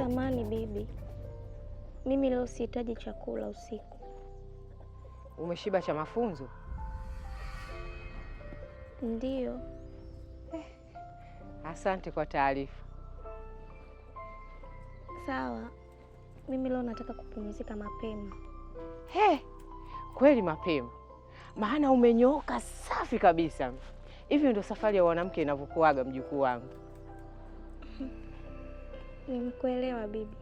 Samani bibi, mimi leo sihitaji chakula usiku. Umeshiba cha mafunzo? Ndiyo. Asante kwa taarifa. Sawa, mimi leo nataka kupumzika mapema. He, kweli mapema, maana umenyooka safi kabisa. Hivi ndio safari ya mwanamke inavyokuaga, mjukuu wangu. Nimekuelewa bibi.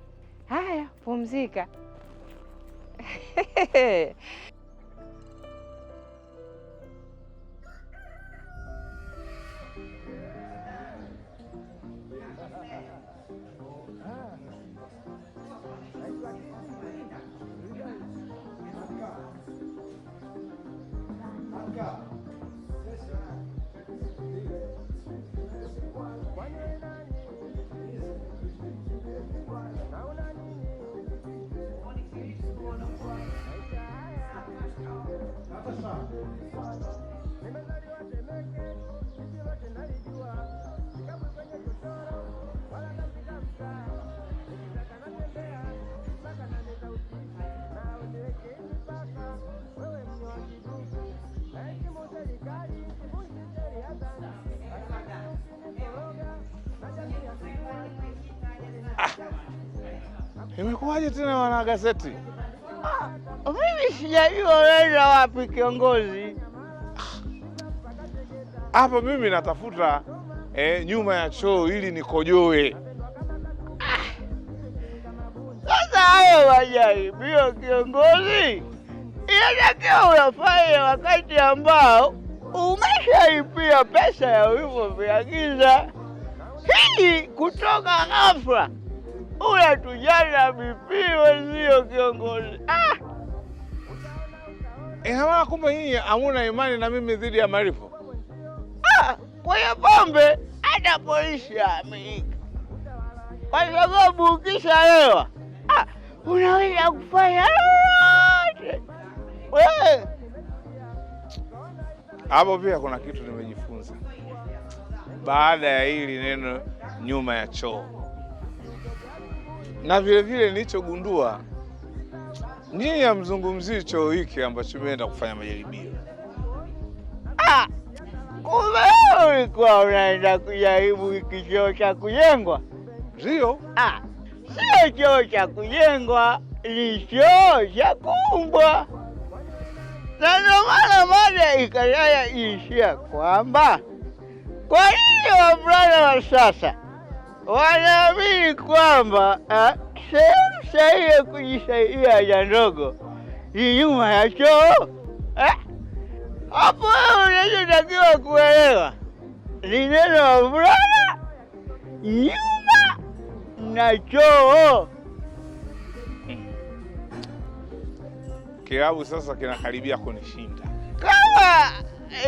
Haya, pumzika. Imekuwaje tena wanagazeti? Mimi sijajua unaenda wapi kiongozi. Hapa mimi natafuta nyuma ya choo ili nikojoe. Sasa hayo majaribio kiongozi, inatakiwa uyafanye wakati ambao umeshalipia pesa ya ulivyoviagiza. Hii kutoka ghafla unatujana BP wenzio kiongozi. Ina maana kumbe nyinyi hamuna imani na mimi dhidi ya malipo. Kwenye pombe hata polisi haaminiki, kwa sababu ukishalewa unaweza kufanya lolote wewe. Hapo pia kuna kitu nimejifunza baada ya hili neno nyuma ya choo, na vile vile nilichogundua, nyinyi hamzungumzii choo hiki ambacho nimeenda kufanya majaribio. Kumbe wewe ulikuwa unaenda kujaribu hiki choo cha kujengwa? Ndio. Sio choo cha kujengwa, ni choo cha kuumbwa. Na ndio maana mada ikalaya ishia kwamba kwa nini wavulana wa sasa wanaamini kwamba sehemu sahihi ya kujisaidia haja ndogo ni nyuma ya choo. Hapo wewe unachotakiwa kuelewa ni neno wavulana, nyuma na choo. Kilabu sasa kinakaribia kunishinda. Kama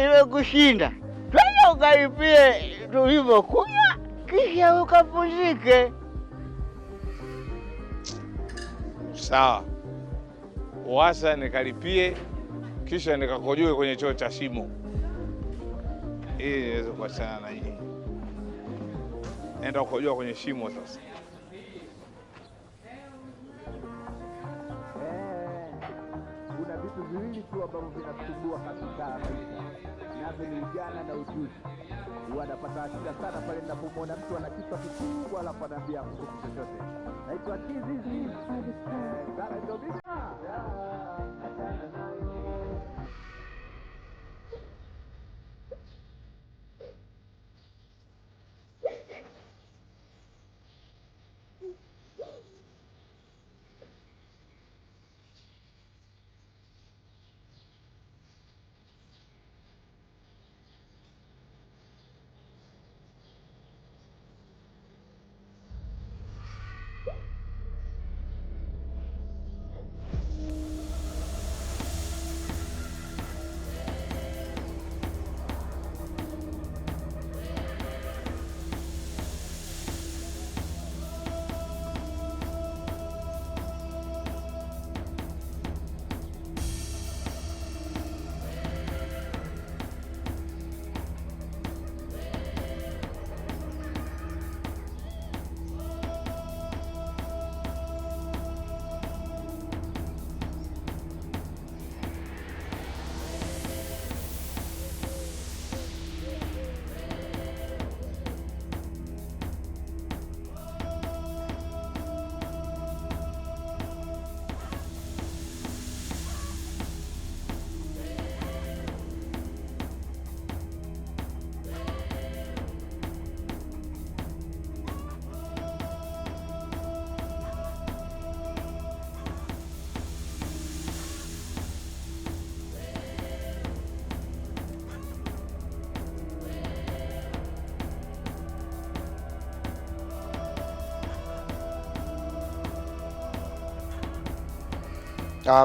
imekushinda, twende ukalipie tulivyokunywa, kisha ukapumzike. Sawa, wacha nikalipie kisha nikakojoe kwenye choo cha shimo ili niweze kuachana na nyinyi. Nenda kukojoa kwenye shimo sasa. Kuna vitu viwili tu ambavyo vinasumbua katika maisha, navyo ni ujana na ujuzi. Huwa anapata hasira sana pale ninapomwona mtu ana kichwa kikubwa alafu anaambia kuhusu chochote. Naitwa Kizizi. Sana ndio mimi.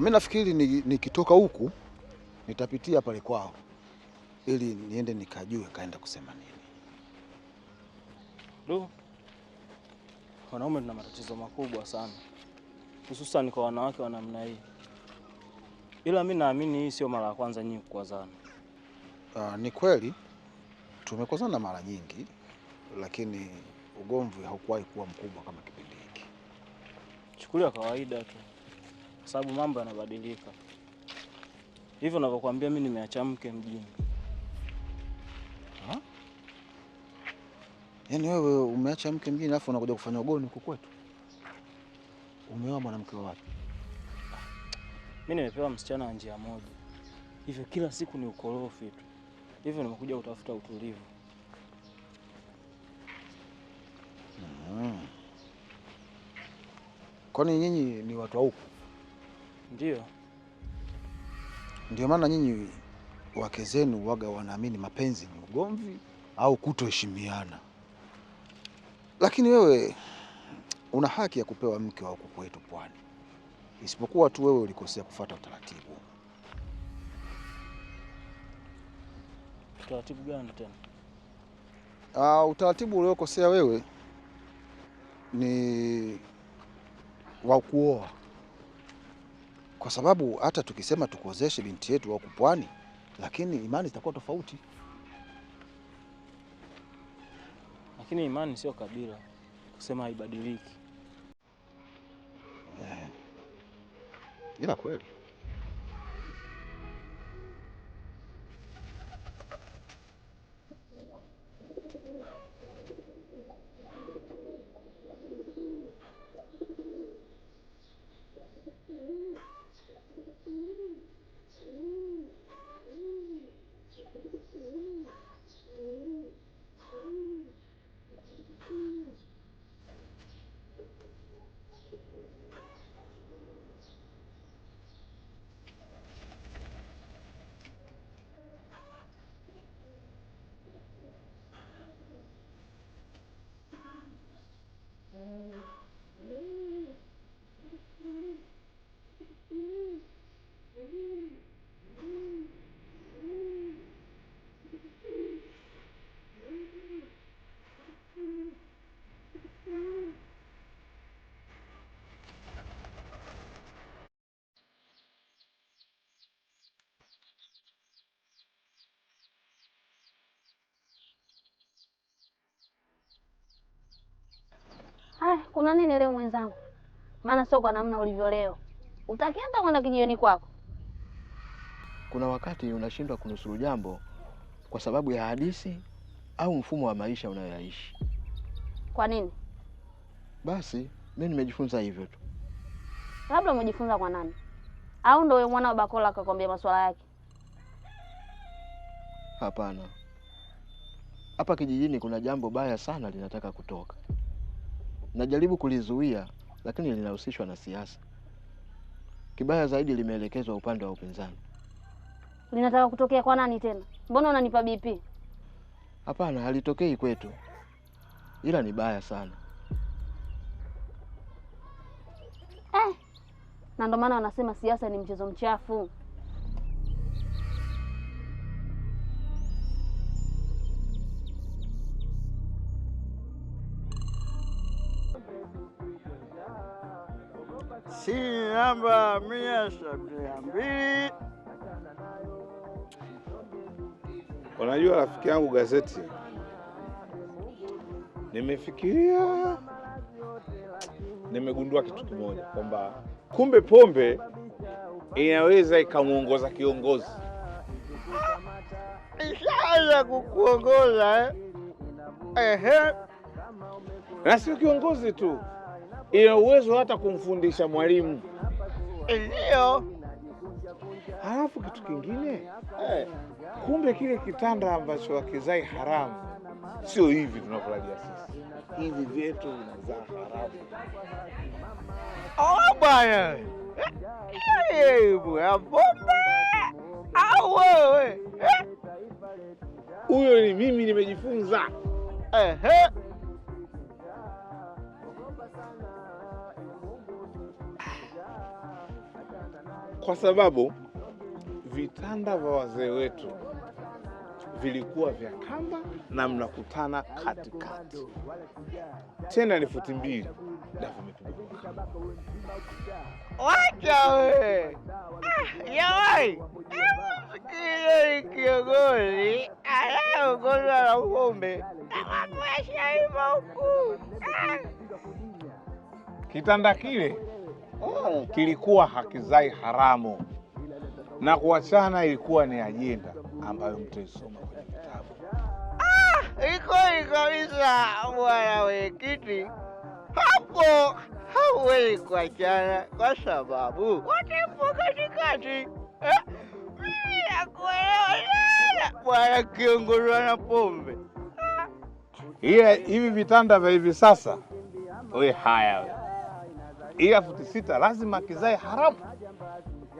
Mi nafikiri nikitoka huku nitapitia pale kwao ili niende nikajue kaenda kusema nini. Du, wanaume tuna matatizo makubwa sana, hususan kwa wanawake wa namna hii. Ila mi naamini hii sio mara ya kwanza nyinyi kukwazana. Ni kweli tumekozana mara nyingi, lakini ugomvi haukuwahi kuwa mkubwa kama kipindi hiki. Chukulia kawaida tu, kwa sababu mambo yanabadilika. Hivyo navyokuambia, mi nimeacha mke mjini. Ha? Yaani wewe umeacha mke mjini alafu unakuja kufanya ugoni huku kwetu? Umeoa mwanamke wa wapi? Mi nimepewa msichana wa njia moja, hivyo kila siku ni ukorofi tu. Hivyo nimekuja kutafuta utulivu. Mm. Kwani nyinyi ni watu wa huku? Ndio. Ndio maana nyinyi wake zenu waga wanaamini mapenzi ni ugomvi au kutoheshimiana. Lakini wewe una haki ya kupewa mke wa huku kwetu Pwani, isipokuwa tu wewe ulikosea kufuata utaratibu. Utaratibu gani tena? Utaratibu uliokosea wewe ni wa kuoa, kwa sababu hata tukisema tukuozeshe binti yetu wa huku Pwani, lakini imani zitakuwa tofauti. Lakini imani sio kabila, kusema haibadiliki. Eh, ila kweli Haya, kuna nini leo mwenzangu? Maana sio kwa namna ulivyo leo. Utaki hata kwenda kijiweni kwako. Kuna wakati unashindwa kunusuru jambo kwa sababu ya hadisi au mfumo wa maisha unayoyaishi. Kwa nini? Basi mimi nimejifunza hivyo tu. Labda umejifunza kwa nani? Au ndio huyo mwana wa Bakola akakwambia masuala yake? Hapana, hapa kijijini kuna jambo baya sana linataka kutoka. Najaribu kulizuia, lakini linahusishwa na siasa. Kibaya zaidi, limeelekezwa upande wa upinzani. Linataka kutokea kwa nani tena? Mbona unanipa BP? Hapana, halitokei kwetu, ila ni baya sana. Eh, na ndio maana wanasema siasa ni mchezo mchafu. Si namba 172. Unajua rafiki yangu gazeti, nimefikiria, nimegundua kitu kimoja kwamba kumbe pombe inaweza ikamwongoza kiongozi. Ishaanza kukuongoza eh? Ehe. Na sio kiongozi tu, ina uwezo hata kumfundisha mwalimu. Ndio. Halafu kitu kingine kumbe kile kitanda ambacho wakizai haramu sio hivi tunavyolalia sisi, hivi vyetu vinazaa haramu. Oh bwana. Ya pombe au wewe? Huyo ni mimi nimejifunza. Ehe. Kwa sababu vitanda vya wazee wetu vilikuwa vya kamba na mnakutana katikati, tena ni futi 2 na vimepigwa kwa kamba. Wacha we. Jamani, sikiliza kiongozi anayeongozwa na ng'ombe akakwesha huku. Kitanda kile kilikuwa hakizai haramu, na kuachana ilikuwa ni ajenda ambayo mtaisoma kwenye vitabu. Iko kabisa bwana mwenyekiti, hapo hauwezi kuachana kwa sababu wote mpo katikati. Mimi nakuelewa sana bwana kiongozi na pombe. Ila hivi vitanda vya hivi sasa, we haya we, ila futi 6 lazima kizae haramu.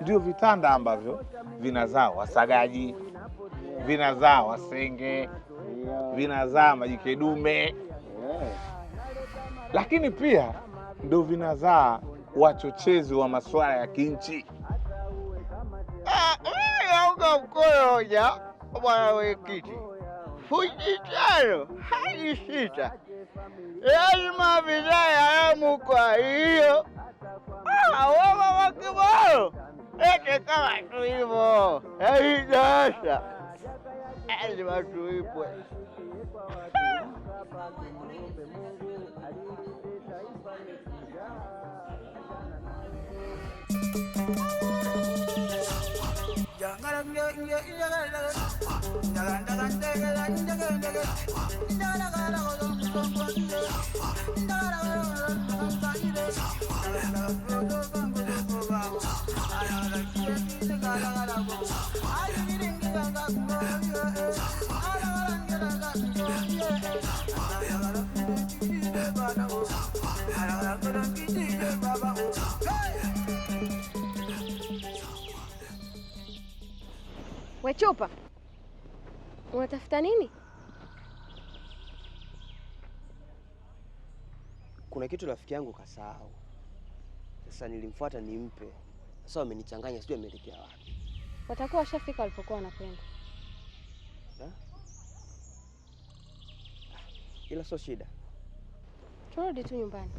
Ndio vitanda ambavyo vinazaa wasagaji, vinazaa wasenge, vinazaa majikedume, lakini pia ndio vinazaa wachochezi wa masuala ya kinchi. Mimi naunga mkono hoja bwana mwenyekiti, futi 5 hadi 6 lazima vizae haramu. Kwa hiyo wama wa kibao ete kama tu hivyo darasa lazima tuipwe. Wechupa, unatafuta nini? Kuna kitu rafiki yangu kasahau. Sasa nilimfuata nimpe. Sasa wamenichanganya, sijui ameelekea wapi. Watakuwa washafika walipokuwa wanakwenda. Ila sio shida. Turudi tu nyumbani.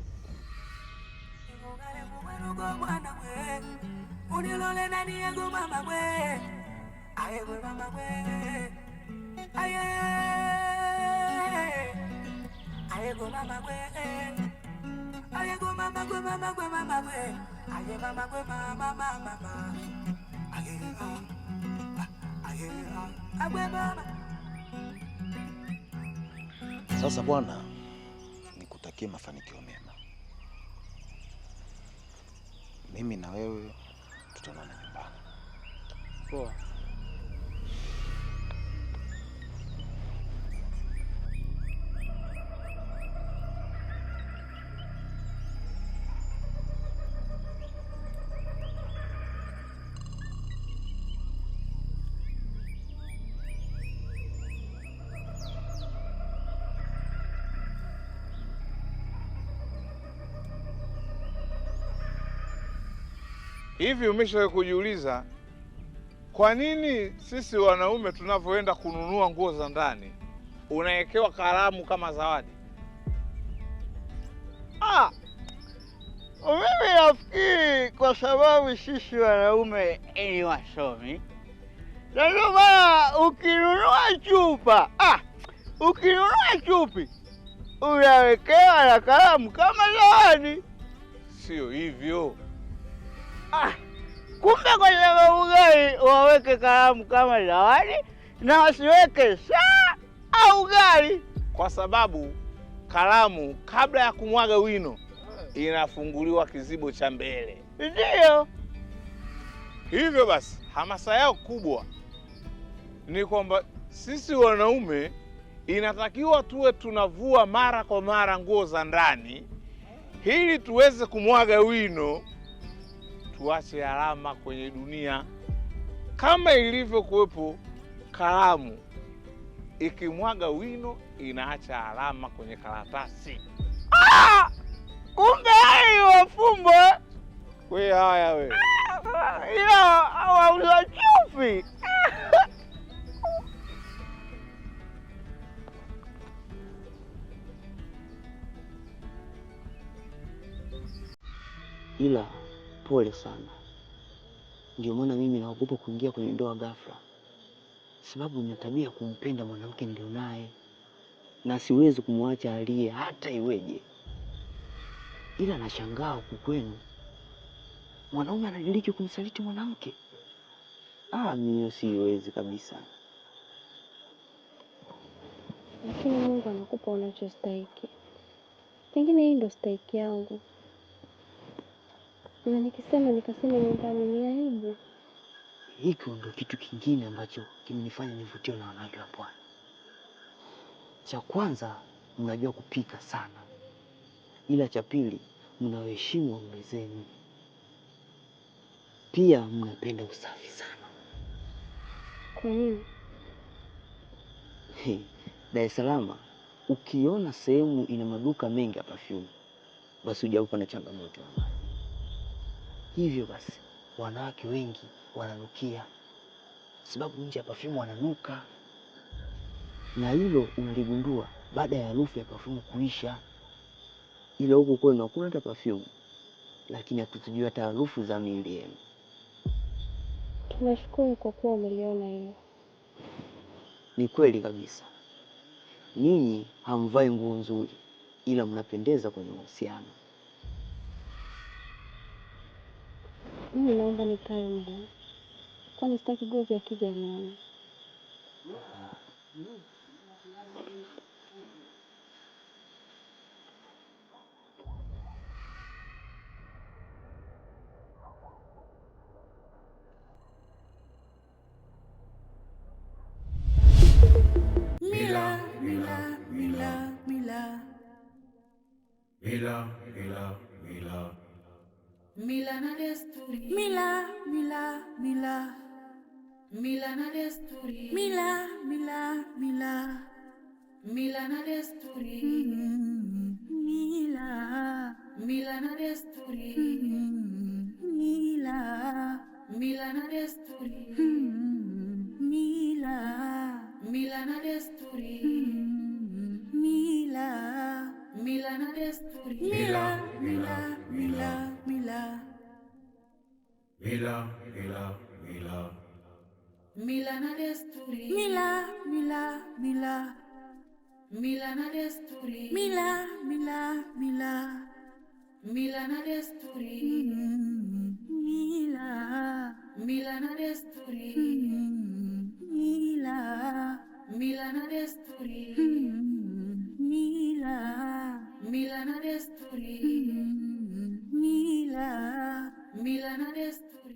Sasa bwana, nikutakie mafanikio mema. Mimi na wewe tutaonana nyumbani. Poa. Hivi umeshawahi kujiuliza kwa nini sisi wanaume tunavyoenda kununua nguo za ndani unawekewa kalamu kama zawadi? Mimi nafikiri kwa sababu sisi wanaume ni wasomi, na ndio maana ukinunua chupa ukinunua chupi unawekewa na kalamu kama zawadi. Sio hivyo. Kumbe kwa sababu gani waweke kalamu kama zawadi na wasiweke saa au gari? Kwa sababu kalamu kabla ya kumwaga wino inafunguliwa kizibo cha mbele. Ndio. Hivyo basi hamasa yao kubwa ni kwamba sisi wanaume inatakiwa tuwe tunavua mara kwa mara nguo za ndani ili tuweze kumwaga wino, tuache alama kwenye dunia. Kama ilivyokuwepo kalamu ikimwaga wino inaacha alama kwenye karatasi. Kumbe hayo wafumbo. We haya we. Ila wauza chupi. Ila pole sana, ndio maana mimi naogopa kuingia kwenye ndoa ghafla, sababu nina tabia ya kumpenda mwanamke nilionaye na siwezi kumwacha alie hata iweje. Ila nashangaa huku kwenu mwanaume anadiriki kumsaliti mwanamke. Ah, mimi siwezi kabisa. Lakini Mungu anakupa unachostahiki. Pengine hii ndo stahiki yangu, na nikisema nikasema nyumbani ni aibu. Hiki ndo kitu kingine ambacho kimenifanya nivutiwe na wanawake wa pwani. Cha kwanza, mnajua kupika sana, ila cha pili, mnawaheshimu waume zenu, pia mnapenda usafi sana. Kwa nini? Dar es Salaam ukiona sehemu ina maduka mengi ya perfume, basi hujakuwa na changamoto ya maji. Hivyo basi wanawake wengi wananukia, sababu nje ya perfume wananuka, na hilo unaligundua baada ya harufu ya perfume kuisha. Ila huku kwenu hakuna hata perfume, lakini hatutujui hata harufu za miili yenu. Tunashukuru kwa kuwa umeliona hilo. Ni kweli kabisa, ninyi hamvai nguo nzuri, ila mnapendeza kwenye mahusiano. Mimi naomba nikae muda, kwani sitaki gozi akija nione. Mila, mila, mila, mila. Mila, mila, mila. Mila na desturi. Mila, mila, mila. Mila na desturi. Mila, mila, mila. Mila na desturi. Mila. Mila na desturi. Mila. Mila na desturi. Mila. Mila na desturi. Mila. Mila na desturi. Mila, Mila, mila, mila, mila. Mila, mila, mila. Mila na desturi. Mila, mila, mila. Mila na desturi. Mila, mila, mila. Mila na desturi. Mila. Mila na desturi. Mila. Mila na desturi. Mila. Mila na desturi. Mila. Mila na desturi.